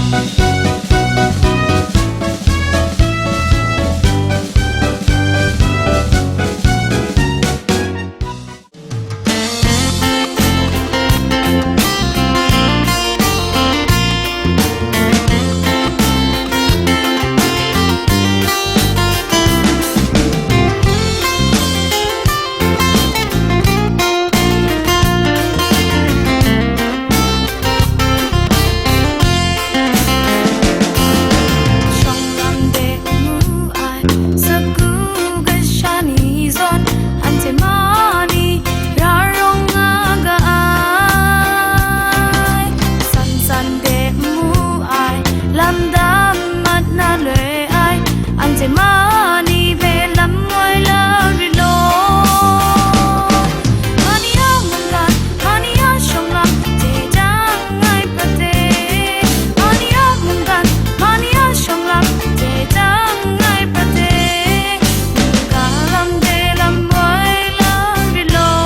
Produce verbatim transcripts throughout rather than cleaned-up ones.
Shawng lam de mu ai, sagu kasha ni zawn, anhte mani ra rawng nga ga ai. San san de mu ai, lam dam mat na loi ai, anhte mani hpe lam woi la rit law. Mani a mungkan, mani a shawng lam, hte dang ai prat e. Mani a mungkan, mani a shawng lam, hte dang ai prat e. Mungkan lam de lam woi la rit law.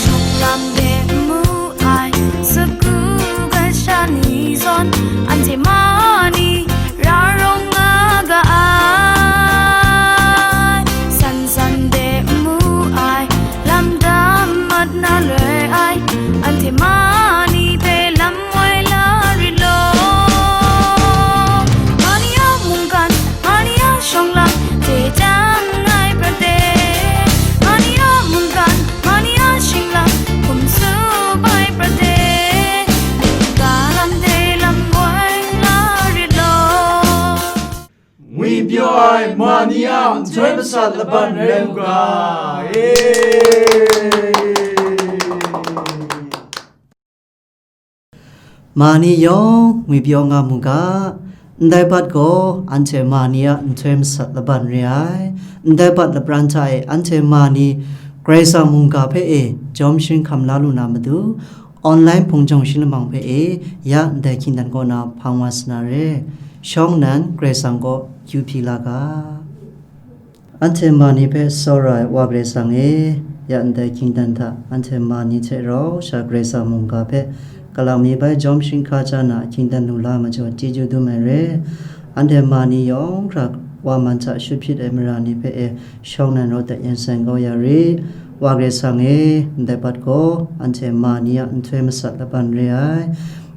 Shawng lam de mu ai, sagu kasha ni zawn, anhte mani ra rawng nga ga ai. San san de mu ai, lam dam mat na loi ai, anhte mani hpe lam woi la rit law. Mani a mungkan, mani a shawng lam, hte dang ai prat e. Mani a mungkan, mani a shing lam, hkum tsup ai prat e. Mungkan lam de lam woi la rit law. Ngwipyaw ai ma ni a nhtoi masat laban rai u ga. E. Ma ni yawng ngwipyaw nga mu ga, ndai bat gaw anhte ma ni a nhtoi masat laban re ai, ndai bat lapran hta e anhte ma ni Karai Kasang mungga hpe e jawm sharin hkam la lu na matu, online hpung jawng shi lamang hpe e ya ndai hkying dan kaw na hpang wa sa na re, shawng nnan Karai Kasang kaw kyu hpyi la ga. Anhte ma ni hpe tsawra ai Wa Karai Kasang e, ya ndai hkying dan hta anhte ma ni hte rau sha Karai Kasang mungga hpe kalang mi bai jawm sharin hkam ja na ahkying dan lu la majaw chyeju dum ai re. Anhte ma ni yawng hkra wa man hta shut hpyit ai mara ni hpe e shawng nnan rawt dat yan san kau ya rit. Wa Karai Kasang e, ndai bat gaw anhte ma ni a nhtoi masat laban re ai.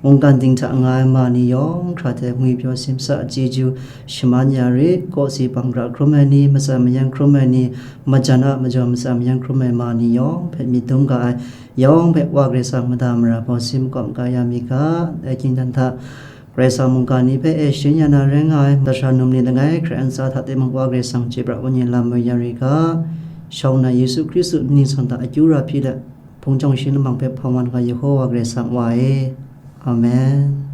Mungkan ting hta nga ai ma ni yawng hkra hte ngwipyaw simsa chyeju shaman ya rit, kawsi hpang hkra hkrum ai ni, matsan mayan hkrum ai ni, majan a majaw matsan mayan hkrum ai ma ni yawng hpe myit dum ga ai, yawng hpe Wa Karai Kasang mada mara bawsin makawp maga ya mi ga, dai hkying dan hta, Karai Kasang mungga ni hpe e sharin ya na rai nga ai, masha num ni langai hkrai ntsa hta timung Wa Karai Kasang chye pra wenyi lam mayu ya ri ga, shawng nnan Yesu Hkristu ningsang hta akyu ra hpyi let, hpung jawng shi lamang hpe hpang wa n ga Yehowa Karai Kasang Wa e. Amen.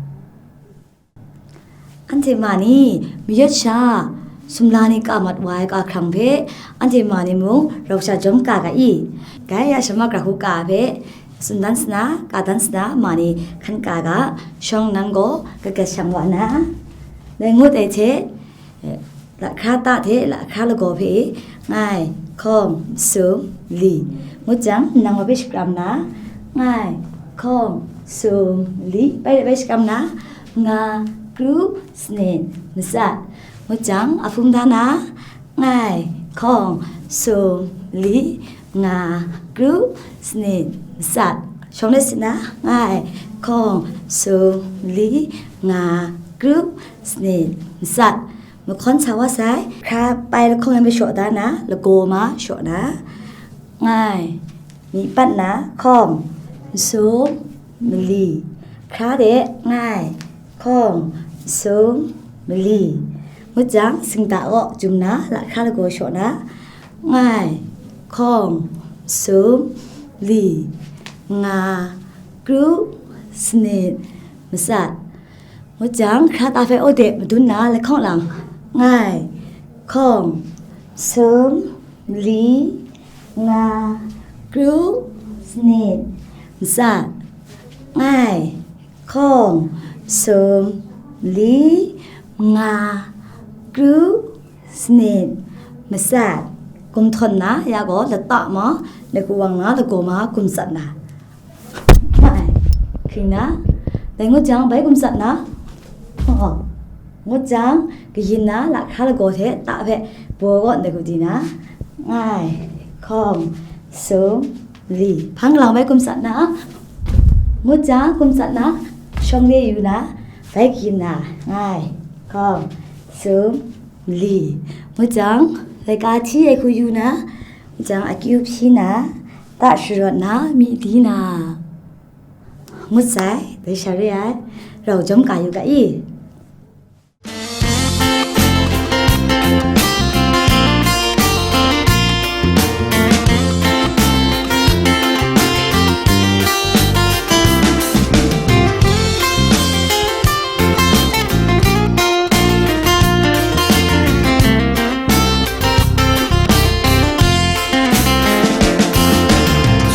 Anhte ma ni mayat sha sumla ni ka mat wa ai ka hkrang hpe, anhte ma ni mung rau sha jawm ka ga i? Gai ya shama kra hku ka hpe, tsun dan sana, ka dan sana, ma ni hkan ka ga, shawng nnan gaw kagat shang wa na, dai ngut ai hte, lahkra ta hte lahkra lagaw hpe ngai, hkawng, sum, li, ngut jang, nang wa hpe shakram na, ngai, hkawng, sum, li, bai bai shakram na, nga, kru, sanit, matsat, ngut jang, a hpung da na, ngai, hkawng, sum, li, nga, kru, sanit, matsat, shawng let sit na, ngai, hkawng, sum, li, nga, kru, sanit, matsat, mahkawn sa wa sai, hkra pai lahkawng yan mashaw da na, lagaw ma shaw na, ngai, myi pat na, hkawng, nsum, mali, hkra de, ngai, hkawng, nsum, mali, ngut jang, singta kaw jum na, lahkra lagaw shaw na, ngai, hkawng, nsum, li, nga, kru, sanit, matsat, ngut jang, hkra ta hpe aw de madun na, lahkawng lang, ngai, hkawng, sum, li, nga, kru, sanit, matsat, ngai, hkawng, sum, li, nga, kru, sanit, matsat, gum htawn na, ya gaw lata ma, na ku wang na, lagaw ma, gum tsat na. Mai, hkring na, dai ngut jang, bai gum tsat na, oh, ngut jang, kayin na, lahkra lagaw hte ta hpe baw kaw ndai gu di na, ngai, hkawng, sum, li, hpang galang bai gum tsat na, ngut jang, gum tsat na, shawng de yu na, bai kayin na, ngai, hkawng, sum, li, ngut jang, laika hti ai hku yu na, ngut jang, akyu hpyi na, ta sharawt na, myi di na, ngut sai, dai sha re ai, rau jawm ka yu ga i.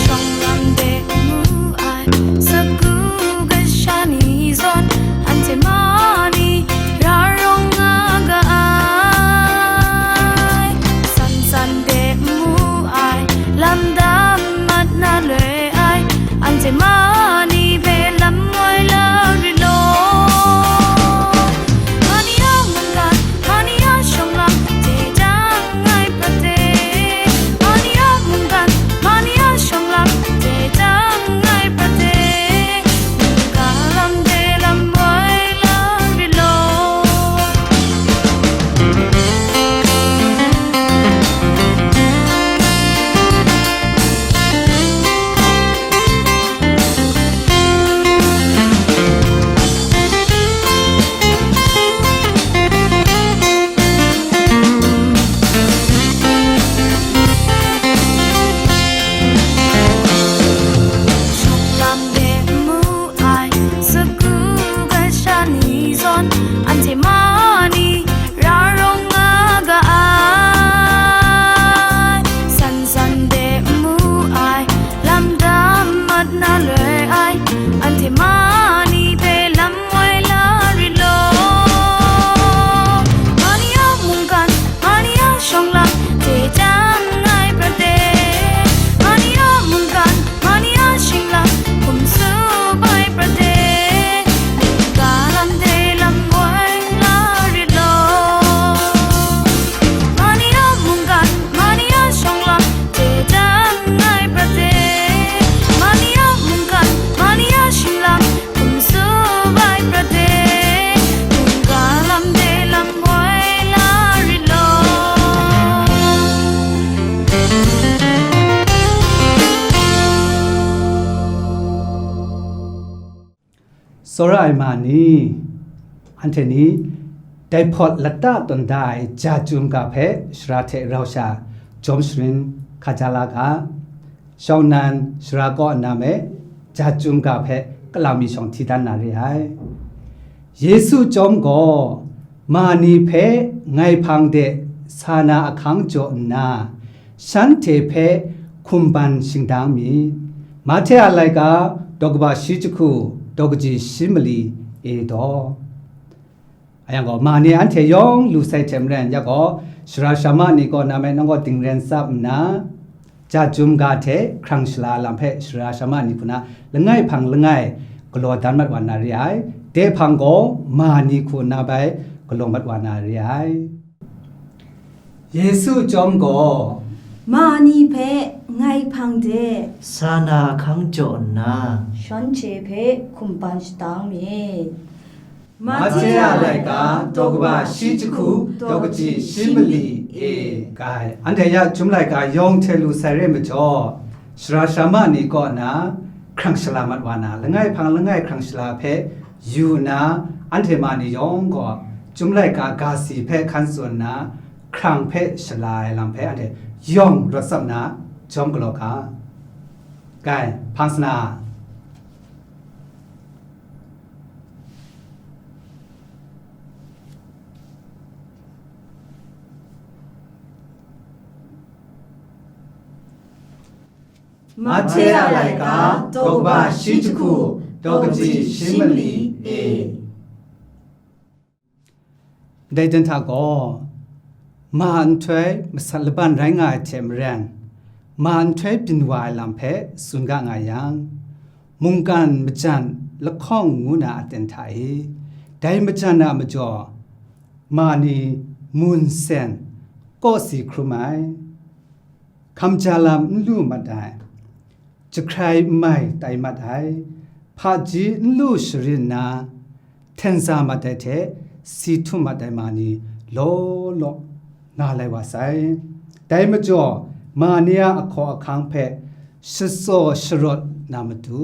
Shawng lam de mu ai, sagu kasha ni zawn, anhte ma ni ra rawng nga ga ai. San san de mu ai, lam dam mat na loi ai, anhte ma ni hpe lam woi la rit law. Ma ni a mungkan, ma ni a shawng lam, hte dang ai prat e. Ma ni a mungkan, ma ni a shawng lam, hte dang ai prat e. Mungkan lam de lam woi la rit law. Shawng lam de mu ai, sagu kasha ni zawn, anhte ma ni ra rawng nga ga ai. San san de mu ai, lam dam mat na loi ai, anhte ma ni hpe lam woi la rit law. Ma ni a mungkan, ma ni a shawng lam, hte dang ai prat e. Ma ni a mungkan, ma ni a shing lam, hkum tsup ai prat e. Mungkan lam de lam woi la rit law. Ma ni a mungkan, ma ni a shawng lam, hte dang ai prat e. Ma ni a mungkan, ma ni a shing lam, hkum tsup ai prat e. Mungkan lam de lam woi la rit law. Tsawra ai ma ni, anhte ni, dai hpawt lata tawn da ai ja chyum ga hpe shara hte rau sha jawm sharin hka ja la ga, shawng nnan shara kaw nna me ja chyum ga hpe kalang mi shawng hti dan na re ai. Yesu chyawm gaw, ma ni hpe ngai hpang de sa na ahkang jaw nna, shanhte hpe hkum ban shingdang myit. Mahte a laika daw kaba shi jahku, daw kaji shi mali e daw. Ayang gaw, ma ni anhte yawng lu sai hte maren, ya gaw, shara shama ni kaw na me nang gaw dingren tsap nna, ja chyum ga hte hkrang shala lam hpe shara shama ni hku na langai hpang langai galaw dan mat wa na re ai. Dai hpang gaw ma ni hku na bai galaw mat wa na re ai. Yesu chyawm gaw, ma ni hpe ngai hpang de sa na ahkang jaw nna, shanhte hpe hkum ban shadang myit. Mahte a laika daw kaba shi jahku, daw kaji shi mali e. Kai, anhte ya chyum laika yawng hte lu sai re majaw, shara shama ni kaw na hkrang shala mat wa na, langai hpang langai hkrang shala hpe yu nna, anhte ma ni yawng gaw chyum laika ga si hpe hkan tsun nna, hkrang hpe shala ai lam hpe anhte yawng rawt tsap nna, jawm galaw ga. Kai, hpang sana. Mahte a laika, daw kaba shi jahku, daw kaji shi mali e. Dai dan hta gaw, ma nhtoi masat laban rai nga ai hte maren, ma nhtoi byin wa ai lam hpe tsun ga nga yang, mungkan majan lahkawng ngu na aten hta e, dai majan a majaw, ma ni mun sen, kawsi hkrum ai, hkamja lam n lu mat ai, jahkrai n mai tai mat ai, hpaji n lu sharin nna, hten sa mat ai hte si htum mat ai ma ni law law nga lai wa sai. Dai majaw, ma ni a ahkaw ahkang hpe shatsaw sharawt na matu,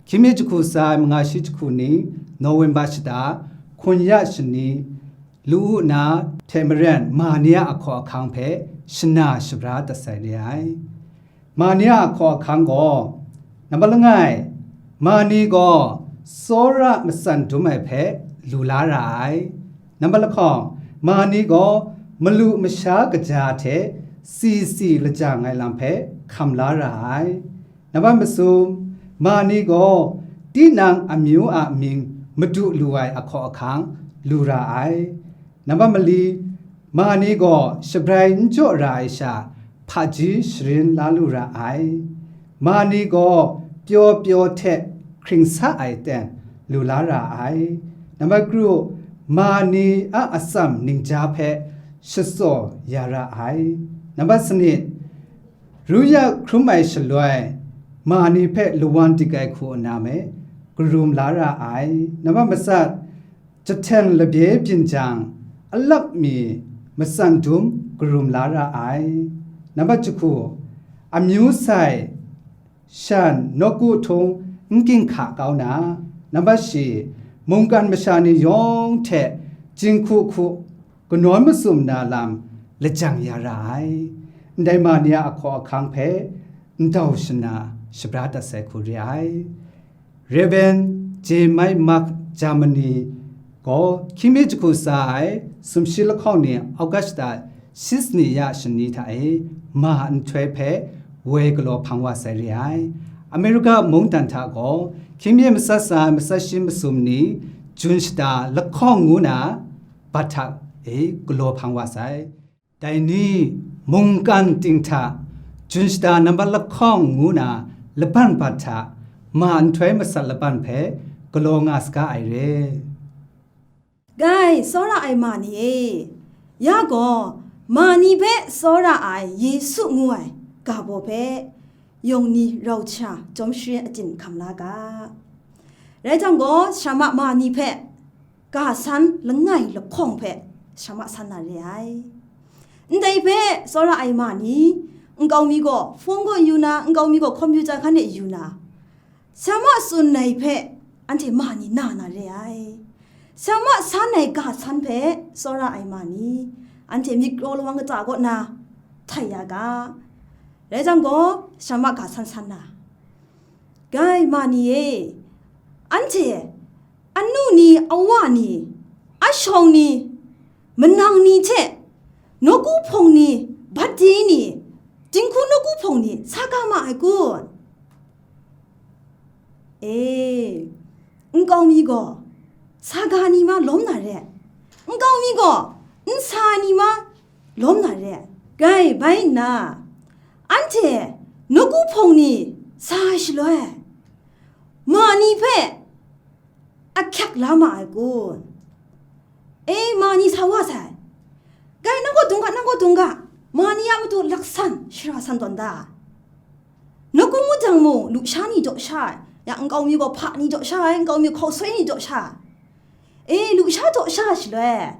hkying mi jahku tsa ai manga shi jahku ni November shata hkun ya shani lu u na hte maren, ma ni a ahkaw ahkang hpe shana shabra dat sai re ai. Ma ni a ahkaw ahkang gaw, nambat langai, ma ni gaw tsawra matsan dum ai hpe lu la ra ai. Nambat lahkawng, ma ni gaw malu masha kaja hte si si lajang ai lam hpe hkam la ra ai. Nambat masum, ma ni gaw tinang amyu a mying madu lu ai ahkaw ahkang lu ra ai. Nambat mali, ma ni gaw shabrai n jaw ra ai sha, hpaji sharin la lu ra ai. Ma ni gaw pyaw pyaw hte hkring sa ai aten lu la ra ai. Nambat kru, ma ni a atsam ningja hpe shatsaw ya ra ai. Nambat sanit, ru ya hkrum ai shaloi, ma ni hpe lawan dik ai hku nna me, karum la ra ai. Nambat matsat, jahten labye byin jang, alap mi matsan dum karum la ra ai. Nambat jahku, amyu sai, shan, nawku htung n ginhka kau na, nambat shi, mungkan masha ni yawng hte jinghku hku kanawn masum na lam lajang ya ra ai. Ndai ma ni a ahkaw ahkang hpe ndau shana shabra dat sai hku re ai. Rev. J. Mike Mark Germany gaw hkying mi jahku tsa ai sumshi lahkawng ni August shata shi sani ya shani hta e ma nhtoi hpe woi galaw hpang wa sai re ai. Amerika mungdan hta gaw hkying mi matsat tsa ai matsat shi masum ni Jun shata lahkawng ngu na bat hta e galaw hpang wa sai. Dai ni mungkan ting hta Jun shata nambat lahkawng ngu na laban bat hta ma nhtoi matsat laban hpe galaw nga saga ai re. Gai, tsawra ai ma ni e, ya gaw, ma ni hpe tsawra ai Yesu ngu ai ga baw hpe, yawng ni rau hkra jawm sharin atin hkam la ga. Rai jang gaw, shama ma ni hpe ga san langai lahkawng hpe shama san na re ai. Ndai hpe tsawra ai ma ni, nkau mi gaw hpung gaw yu na, nkau mi gaw hkawm yu ja hkan e yu na, shama tsun ai hpe anhte ma ni na na re ai. Shama san ai ga san hpe tsawra ai ma ni, anhte myit kraw lawang kata kaw na htai ya ga. Rai jang gaw, shama ga san san na, gai ma ni e, anhte anu ni, awa ni, ashawng ni, manang ni hte, nawku hpawng ni, badi ni, jinghku nawku hpawng ni, sa ga ma ai kun? E, nkau mi gaw, sa ga ni ma lawm na re, nkau mi gaw, n sa ni ma lawm na re. Gai bai nna, anhte nawku hpawng ni sa ai shaloi, ma ni hpe ahkyak la ma ai kun? E, ma ni sa wa sai. Gai, nang gaw dung ga, nang gaw dung ga, ma ni a matu laksan shara san tawn da. Nawku ngudang mung lusha ni jaw sha ai, ya nkau mi gaw hpa ni jaw sha ai, nkau mi hkau soi ni jaw sha ai. E, lusha jaw sha shaloi,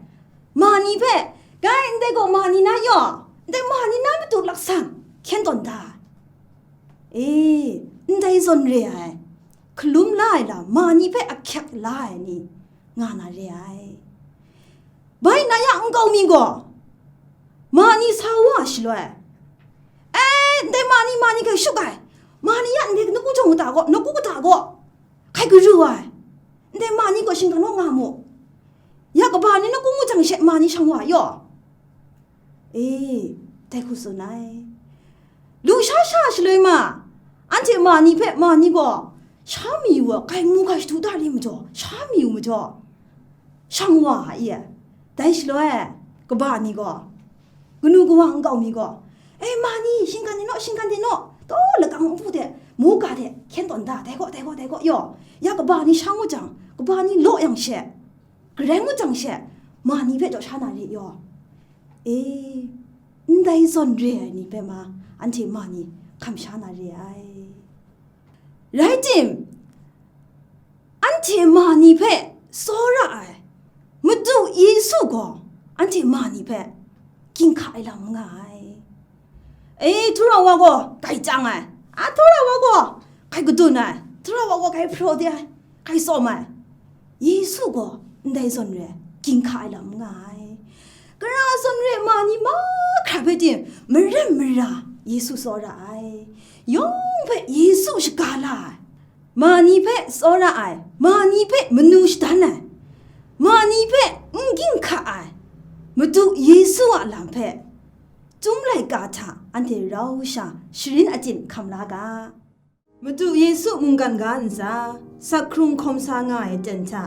ma ni hpe, gai, ndai gaw ma ni na yaw, ndai ma ni na matu laksan hkyen tawn da. E, ndai zawn re ai, hkalum la ai lam, ma ni hpe ahkyak la ai ni nga na re ai. Bai na ya nkau mi gaw, ma ni sa wa shaloi, e, ndai ma ni, ma ni hkai shut ai, ma ni ya ndai nawku jawng kata gaw, nawku kata gaw, hkai garu ai, ndai ma ni gaw shingkang naw nga mu, ya kaba ni nawku ngudang she ma ni shang wa yaw. E, dai hku tsun ai. Lusha sha shaloi ma, Anhte ma ni hpe ma ni gaw sha mi wu, kai mu ga shadu da ri majaw, sha mi wu majaw, shang wa ai. Dai shaloi, kaba ni gaw, kanu kawa nkau mi gaw, "E, ma ni, shinggan de naw, shinggan de naw, taw lakang npu de, mu ga de, hkyen tawn da, dai gaw, dai gaw, dai gaw," yaw. Ya kaba ni shang u jang, kaba ni law yang she, gareng u jang she, ma ni hpe jaw sha na re yaw. E, ndai zawn re ai ni hpe ma, anhte ma ni hkam sha na re ai. Rai tim, anhte ma ni hpe tsawra ai Madu Yesu gaw anhte ma ni hpe ginhka ai lam n nga ai. E, htura wa gaw grai chyang ai, a, htura wa gaw grai kadun ai, htura wa gaw grai hpraw de ai, grai tsawm ai. Yesu gaw ndai zawn re ai, ginhka ai lam n nga ai. Gara zawn re ai ma ni mahkra hpe ting, maren mara Yesu tsawra ai. Yawng hpe Yesu shaga la ai. Ma ni hpe tsawra ai, ma ni hpe manu shadan ai, ma ni hpe n ginhka ai, Madu Yesu a lam hpe, Chyum laika hta anhte rau sha sharin achyin hkam la ga. Madu Yesu mungkan ga ntsa, sak hkrung hkawm sa nga ai aten hta,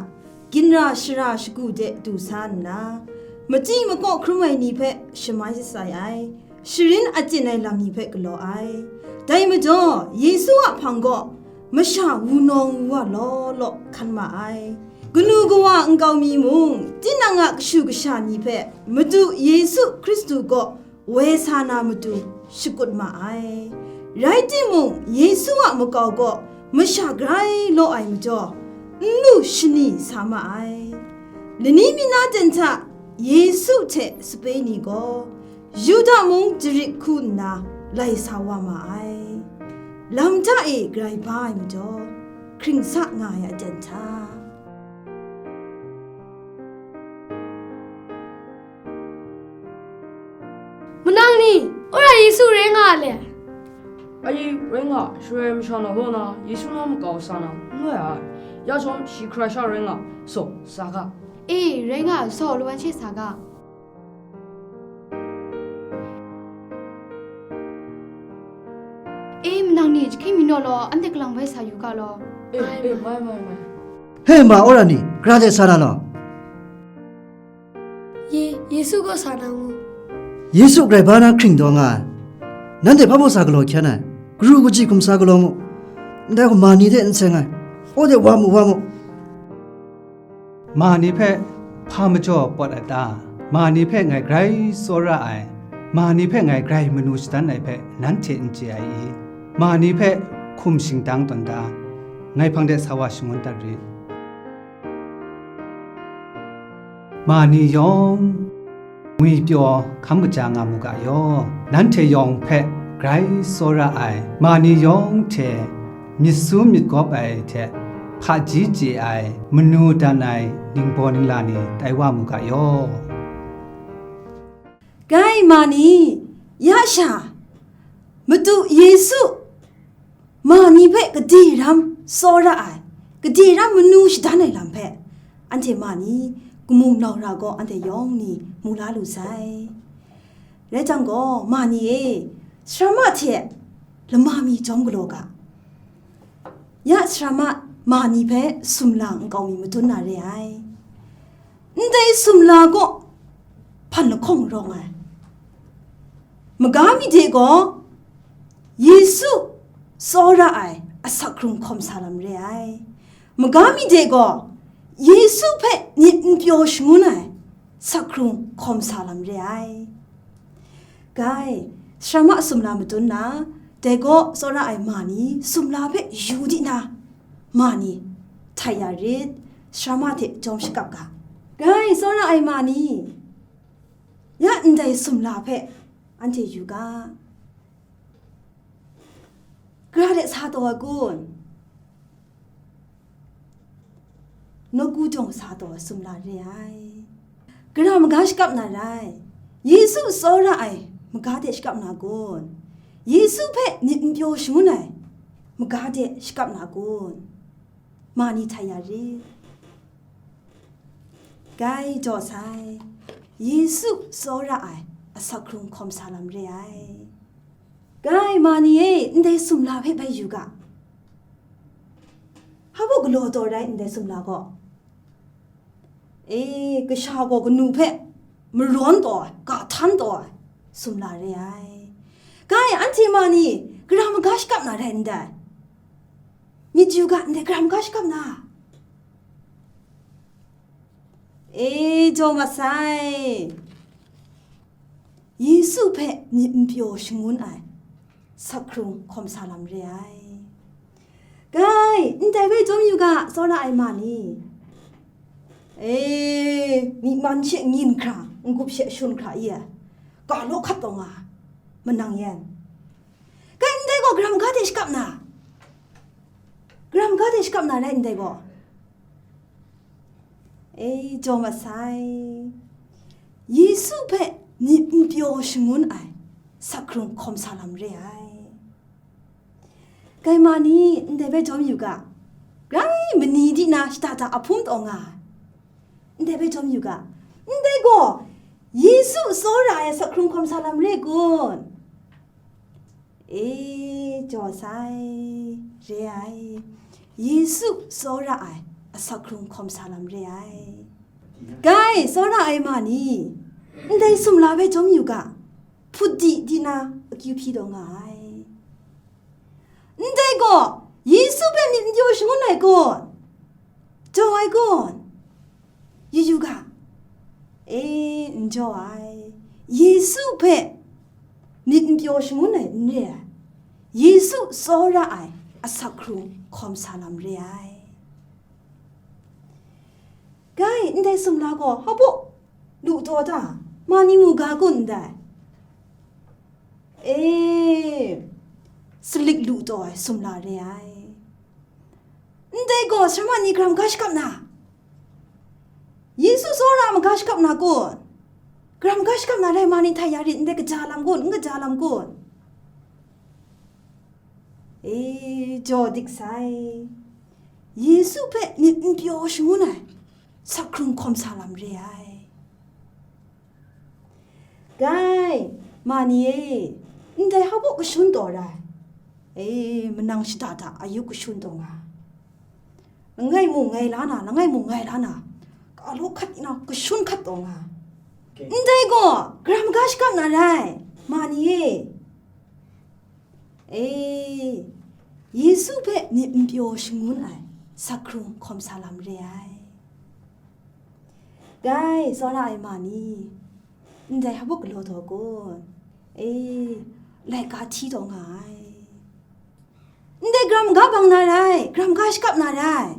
ginra shara shagu de du sa nna, machyi makaw hkrum ai ni hpe shamai shatsai ai, sharin achyin ai lam ni hpe galaw ai. Dai majaw, Yesu a hpang gaw masha wunawng wuwa law law hkan ma ai. Kanu kawa nkau mi mung, tinang a kashu kasha ni hpe Madu Yesu Hkristu gaw woi sa na matu shakut ma ai. Rai timung, Yesu a makau gaw masha grai law ai majaw, n lu shani sa ma ai. Lani mi na ten hta Yesu hte sape ni gaw Yuda mung jarit hku nna lai sa wa ma ai. Lam hta e grai ba ai majaw, hkring sa nga ai aten hta. Manang ni, wora Yesu rai nga a le? Ai, rai nga, Israel masha na gaw na, Yesu na makau sa na, n rai ai. Ya chyawm, shi hkrai sha rai nga, saw, sa ga. E, rai nga, saw, lawan she sa ga. E, manang ni, jahkring mi naw law, anhte kalang bai sa yu ga law. E, e, mai, mai, mai. He, ma, wora ni, gra de sa na law. Ye, Yesu gaw sa na ngu. Yesu grai ba na hkring daw nga ai. Nanhte hpa mung sa galaw hkyan ai, karu kaji hkum sa galaw mu. Ndai gaw ma ni hte n seng ai. Anhte wa mu, wa mu. Ma ni hpe hpa majaw pawt a ta? Ma ni hpe ngai grai tsawra ai, ma ni hpe ngai grai manu shadan ai hpe nanhte n chye ai i? Ma ni hpe hkum shingdang tawn da, ngai hpang de sa wa shangun dat rit. Ma ni yawng ngwipyaw hkam kaja nga mu ga yaw, nanhte yawng hpe grai tsawra ai, ma ni yawng hte myit su myit gawp ai hte hpaji chye ai, manu dan ai ningbaw ningla ni tai wa mu ga yaw. Gai ma ni, ya sha, Madu Yesu ma ni hpe gade ram tsawra ai, gade ram manu shadan ai lam hpe, anhte ma ni, kamu nau ra gaw anhte yawng ni mu la lu sai. Rai jang gaw, ma ni e, sarama hte lama mi jawm galaw ga. Ya sarama ma ni hpe sumla nkau mi madun na re ai. Ndai sumla gaw hpan lahkawng rawng ai. Maga mi de gaw Yesu tsawra ai asak hkrung hkawm sa lam re ai. Maga mi de gaw Yesu hpe myit n pyaw shangun ai sak hkrung hkawm sa lam re ai. Gai, sarama sumla madun na, dai gaw tsawra ai ma ni sumla hpe yu di na, ma ni htai ya rit, sarama hte jawm shakap ga. Gai, tsawra ai ma ni, ya ndai sumla hpe anhte yu ga. Gara de sa taw ai kun? Nawku jawng sa taw ai sumla re ai. Gara maga shakap na rai? Yesu tsawra ai maga de shakap na kun? Yesu hpe myit n pyaw shangun ai maga de shakap na kun? Ma ni htai ya rit. Gai jaw sai, Yesu tsawra ai asak hkrung hkawm sa lam re ai. Gai, ma ni e, ndai sumla hpe bai yu ga. Hpa baw galaw taw rai ndai sumla gaw? E, kasha gaw kanu hpe marawn taw ai, ga htan taw ai sumla re ai. Gai, anhte ma ni, gara maga shakap na rai ndai? Myit yu ga, ndai gara maga shakap na? E, jaw masai. Yesu hpe myit n pyaw shangun ai, asak hkrung hkawm sa lam re ai. Gai, ndai bai jawm yu ga, tsawra ai ma ni. E, myi man she ngyin hkra, n-gup she shun hkra i ai, ga law hkat taw nga, manang yan. Gai, ndai gaw gara maga de shakap na? Gara maga de shakap na rai ndai gaw? E, jaw masai. Yesu hpe myit n pyaw shangun ai, asak hkrung hkawm sa lam re ai. Gai, ma ni, ndai bai jawm yu ga. Grai mani di na shada da ahpum taw nga ai. Ndai bai jawm yu ga. Ndai gaw, Yesu tsawra ai asak hkrung hkawm sa lam re kun? E, jaw sai, re ai. Yesu tsawra ai, asak hkrung hkawm sa lam re ai. Gai, tsawra ai ma ni, ndai sumla bai jawm yu ga. Hput di di na akyu hpyi taw nga ai. Ndai gaw, Yesu hpe myit n pyaw shangun ai kun? Jaw ai kun? Yu yu ga. E, n jaw ai. Yesu hpe myit n pyaw shangun ai n re ai. Yesu tsawra ai, asak hkrung hkawm sa lam re ai. Gai, ndai sumla gaw hpa baw lu taw ta? Ma ni mu ga kun ndai? E, salik lu taw ai sumla re ai. Ndai gaw, sara ma ni gara maga shakap na? Yesu tsawra maga shakap na kun? Gara maga shakap na rai, ma ni hta ya rit, ndai kaja lam kun, n kaja lam kun? E, jaw dik sai. Yesu hpe myit n pyaw shangun ai, asak hkrung hkawm sa lam re ai. Gai, ma ni e, ndai hpa baw kashun taw rai? E, manang shada da ayu kashun taw nga. Langai mung ngai la na, langai mung ngai la na, ga law hkat na kashun hkat taw nga. Ndai gaw, gara maga shakap na rai, ma ni e? E, Yesu hpe myit n pyaw shangun ai, asak hkrung hkawm sa lam re ai. Gai, tsawra ai ma ni, ndai hpa baw galaw taw kun? E, laika hti taw nga ai. Ndai gara maga bang na rai, gara maga shakap na rai?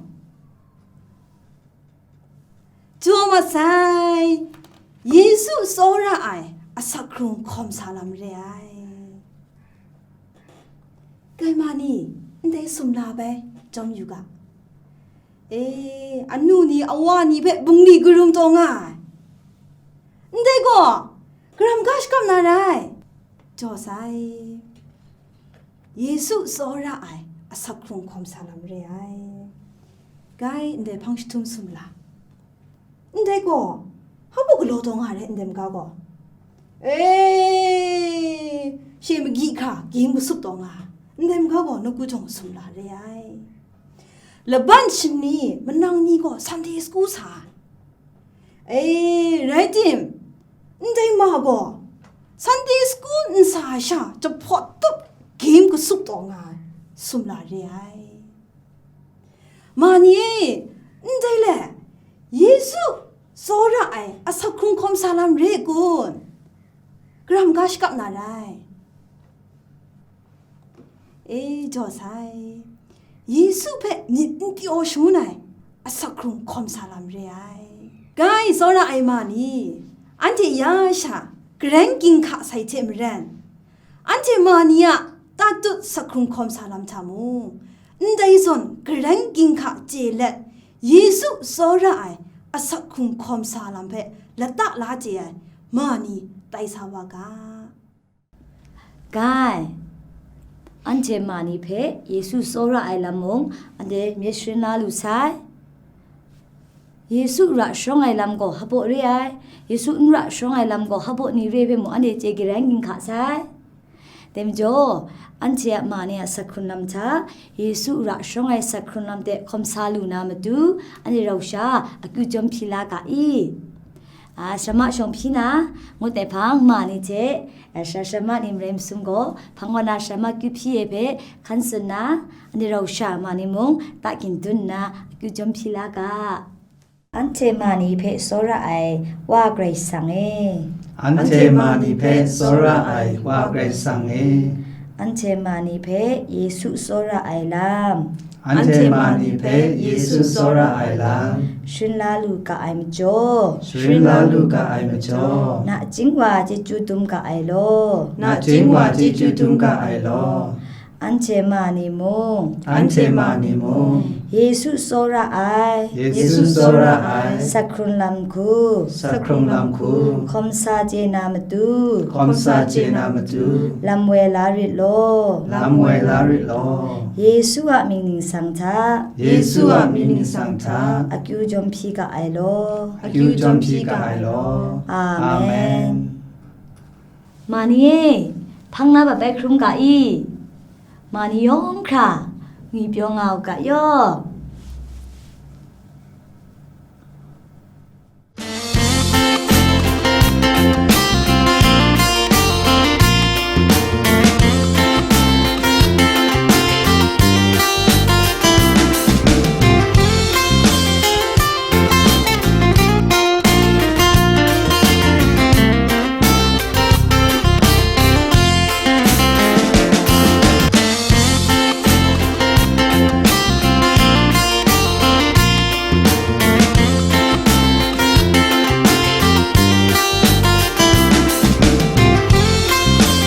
Jaw masai, Yesu tsawra ai, asak hkrung hkawm sa lam re ai. Gai, ma ni, ndai sumla bai jawm yu ga. E, anu ni, awa ni hpe bungli karum taw nga ai. Ndai gaw, gara maga shakap na rai? Jaw sai. Yesu tsawra ai, asak hkrung hkawm sa lam re ai. Gai, ndai hpang jahtum sumla. Ndai gaw, hpa baw galaw taw nga rai, ndai maga gaw? E, she magyi hkra gyim kasup taw nga, ndai maga gaw nawku jawng sumla re ai. Laban shani manang ni gaw Sunday school sa ai. E, rai tim, ndai ma gaw Sunday school n sa ai sha jahpawt tup gyim kasup taw nga ai, sumla re ai. Ma ni e, ndai le, Yesu tsawra ai, asak hkrung hkawm sa lam re kun? Gara maga shakap na rai? E, jaw sai. Yesu hpe myit n pyaw shangun ai, asak hkrung hkawm sa lam re ai. Gai, tsawra ai ma ni, anhte ya sha, Karan ginhka sai hte maren, anhte ma ni a tatut asak hkrung hkawm sa lam hta mung, ndai zawn Karan ginhka chye let, Yesu tsawra ai asak hkrung hkawm sa lam hpe lata la chye ai ma ni tai sa wa ga. Gai, anhte ma ni hpe Yesu tsawra ai lam mung, anhte myit sharin la lu sai. Yesu ra sharawng ai lam gaw hpa baw re ai, Yesu n ra sharawng ai lam gaw hpa baw ni re ai hpe mung, anhte chye Karan ginhka sai. Dai majaw, anhte a ma ni a sak hkrun lam hta, Yesu ra shawng ai sak hkrun lam de hkawm sa lu na matu, anhte rau sha akyu jawm hpyi la ga i? A, shamma shawng hpyi na, ngut ai hpang ma ni hte, a, sha shamma ni marai masum gaw, hpang wa na shamma kyu hpyi e hpe hkan tsun na, anhte rau sha ma ni mung, ta kyin dun nna akyu jawm hpyi la ga. Anhte ma ni hpe tsawra ai Wa Karai Kasang e. Anhte ma ni hpe tsawra ai Wa Karai Kasang e. Anhte ma ni hpe Yesu tsawra ai lam. Anhte ma ni hpe Yesu tsawra ai lam. Sharin la lu ga ai majaw. Sharin la lu ga ai majaw. Nachying wa chyeju dum ga ai law. Nachying wa chyeju dum ga ai law. Anhte ma ni mung. Anhte ma ni mung. Yesu tsawra ai. Yesu tsawra ai. Sak hkrung lam hku. Sak hkrung lam hku. Hkawm sa chye na matu. Hkawm sa chye na matu. Lam woi la rit law. Lam woi la rit law. Yesu a mying ningsang hta. Yesu a mying ningsang hta. Akyu jawm hpyi ga ai law. Akyu jawm hpyi ga ai law. Amen. Amen. Ma ni e, hpang na bat bai hkrum ga i? Ma ni yawng hkra, ngwi pyaw nga u ga yaw.